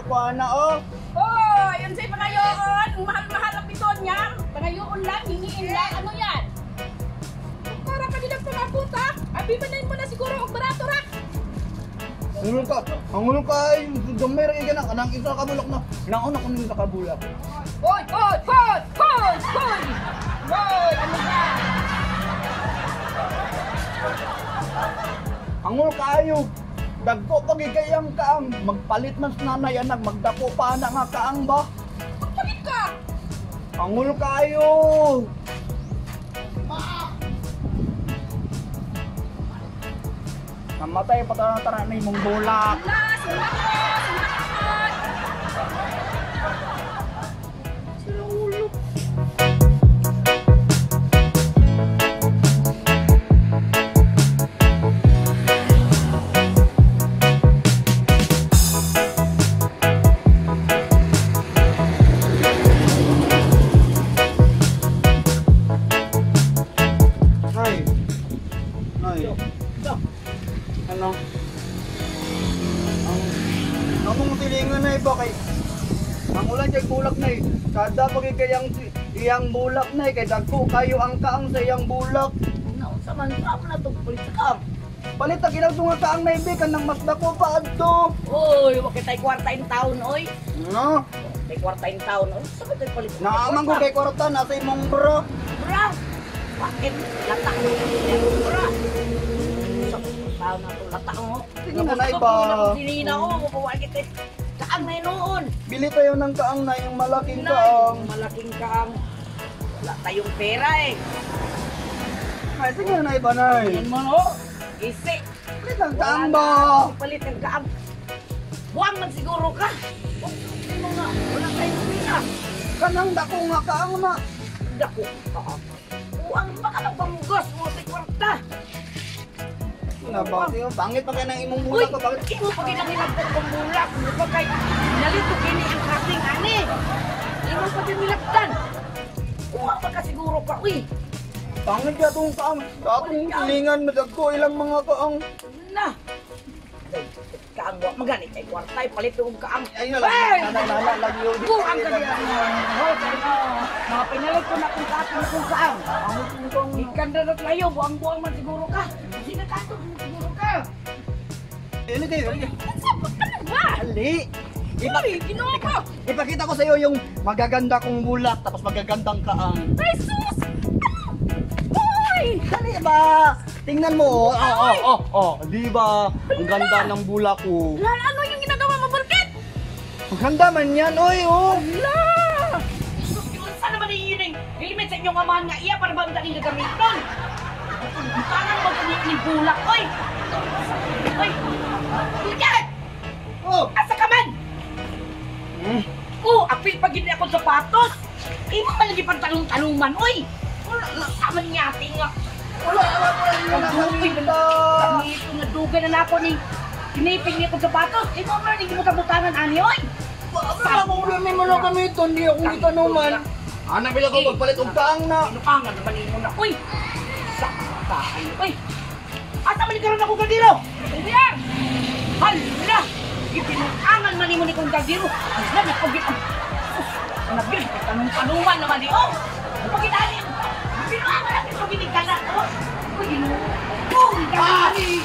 ako ana oh. Hoy, unsay pangayoon? Ang mahal-mahal ang bison niya. Pangayoon lang, hingiin lang. Ano yan? Para pa nilang pangabuta. Abi man mo na siguro og barato ra. Ang ulong ka ay gamay ra ka na kanang isa ka bulak na. Nauna ko ning ka bulak. Hoy, hoy, hoy, hoy, hoy. Hoy, ano ba? Angol kaayo. Dagko pag ikayang kaang magpalit man sa nanay anak magdako pa na nga kaang ba? Magpalit ka. Angol kaayo. Ma. Namatay pa tara na imong bulak. Ala, sumakot, sumakot. Sira ulo. Nay. Nay. Ano? Ang among tilingan na iba kay ang ulan kay bulak na eh. Kada pag ikayang iyang bulak na eh, kay dagko kayo ang kaang sa iyang bulak. Naunsa man sa na to palit sa kaang. Palit ang ilang tunga kaang na ibi kanang mas dako pa adto. Oy, wa kitay kwarta in town oy. No? Kay kwarta in town oy. Sa ba palit? Naaman ko kay kwarta nasa imong bro. Bra. Bakit lata mo bra? Sa taon na to lata mo. Tingnan mo na iba. Sinina ko, mapawa kita. Kaang na noon. Bili tayo ng kaang na yung malaking Nay, kaang. Malaking kaang. Wala tayong pera eh. Ay, sige na iba na Yan mo no. Isi. Palit ang kaang ba? Palit ang kaang. Buwang man siguro ka. Hindi mo nga. Wala tayong pera. Kanang dako nga kaang na. Dako kaang. Buwang baka magpamugos mo sa kwarta. Na ba? Pangit pa kayo ng imong bulak Uy, ka. Bakit? imo pa ginangilagtan kong bulak. Ano pa kay nalito kini ang kasing ani. Imo pa ginilagtan. Buwang pa ka siguro ka. Uy. Pangit ka itong kaang. Sa atong tilingan, madagko ilang mga kaang. Na. Kaang wa magani kay kwarta palit og kaang. Ay na lang. Nana, lagi yun. Buang ka diya. Hoy, kay mga pinalit ko na kung kaatong kung kaang. Ikan na layo, buang-buang man siguro ka. Sinakato man siguro ka. Ali kayo, ali kayo. Ano ba? Ali. Uy, Ginoo ko. Ipakita ko sa iyo yung magaganda kong bulak tapos magagandang kaang. Ay, sus! Ano? Hoy! Dali ba? Tingnan mo, oh, oh, oh, oh, di ba? Ang ganda ng bulak ko. Lala, ano yung ginagawa mo, Bulkit? Ang ganda man yan, oy, oh. Ala! Sus, unsa naman yun yung limit sa inyong amahan nga iya para ba ang daling gagamiton? Tangan mo kung ni bulak, oy! Oy! Bulkit! Oh. Asa ka man? Hmm. Oh, apil pa gid akong sapatos. Imo man lagi pantalong-talungan, oy! Wala sa man niya nga. Wala, wala, wala, wala. Gamito nga dugay na nako ni kinipig ni akong sapatos. Imo man lagi mo kabutangan ani, oy! Wala ko ulo may mga gamiton, di akong gitanuman. Anak bila ko magpalit og kaang na. Inuangan naman nimo na, oy! Sa tayo, oy! Asa man karon ako kaldero? Diyan! Hala! Ipinuangan man nimo ni kong kaldero. Hala napagit. Nagil, tanong-tanungan naman ni oh. Pagitani. Pinuangan natin pagit ka na, oh. Uy, Ginoo. Oh, dali.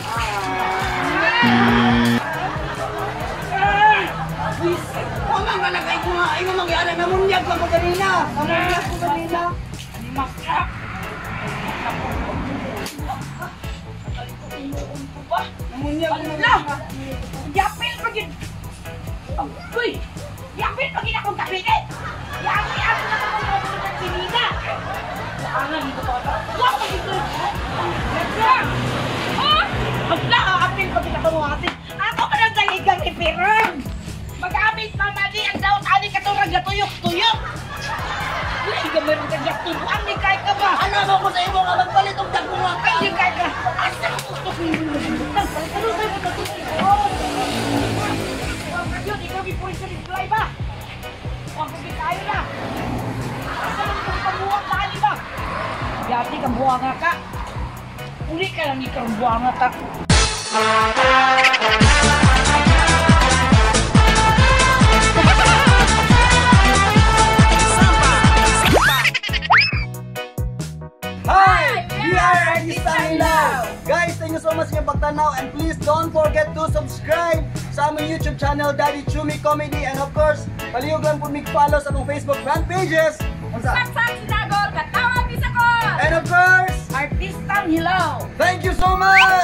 Wala nga na kay nga ay mangyari na munyag ko kanina. Namunyag ko kanina. Maka. Namunyag ko. Hala! Yapil pagit. Uy! Yapil pagit akong kabinet. Yapil ako na akong mga sinina. Angan dito pa ka. Wa pa dito. Oh! Hala, apil pagit ako mo ate. Ako pa nang daligang ipiran. Mag-amit mama di ang daot ani katurang gatuyok-tuyok. Uy, gamay mo kag tubuan ni kay ka ba? Ano mo ko sa imo nga magpalit og dagko nga Ay, di kay ka. Asa ko gusto ko yung Ano sa'yo mo yun, ikaw gipurin sa reply ba? Huwag ko tayo na. Asa man itong pamuwang na ba? Yati kang buwanga ka. Uli ka lang ikaw buwanga ka. Thank you so much sa inyong pagtanaw and please don't forget to subscribe sa among YouTube channel, Daddy Chumi Comedy, and of course, palihog lang po mig-follow sa among Facebook fan pages. Unsa? Saksak sinagol, katawag bisakol. And of course, Artistang Hilaw. Thank you so much!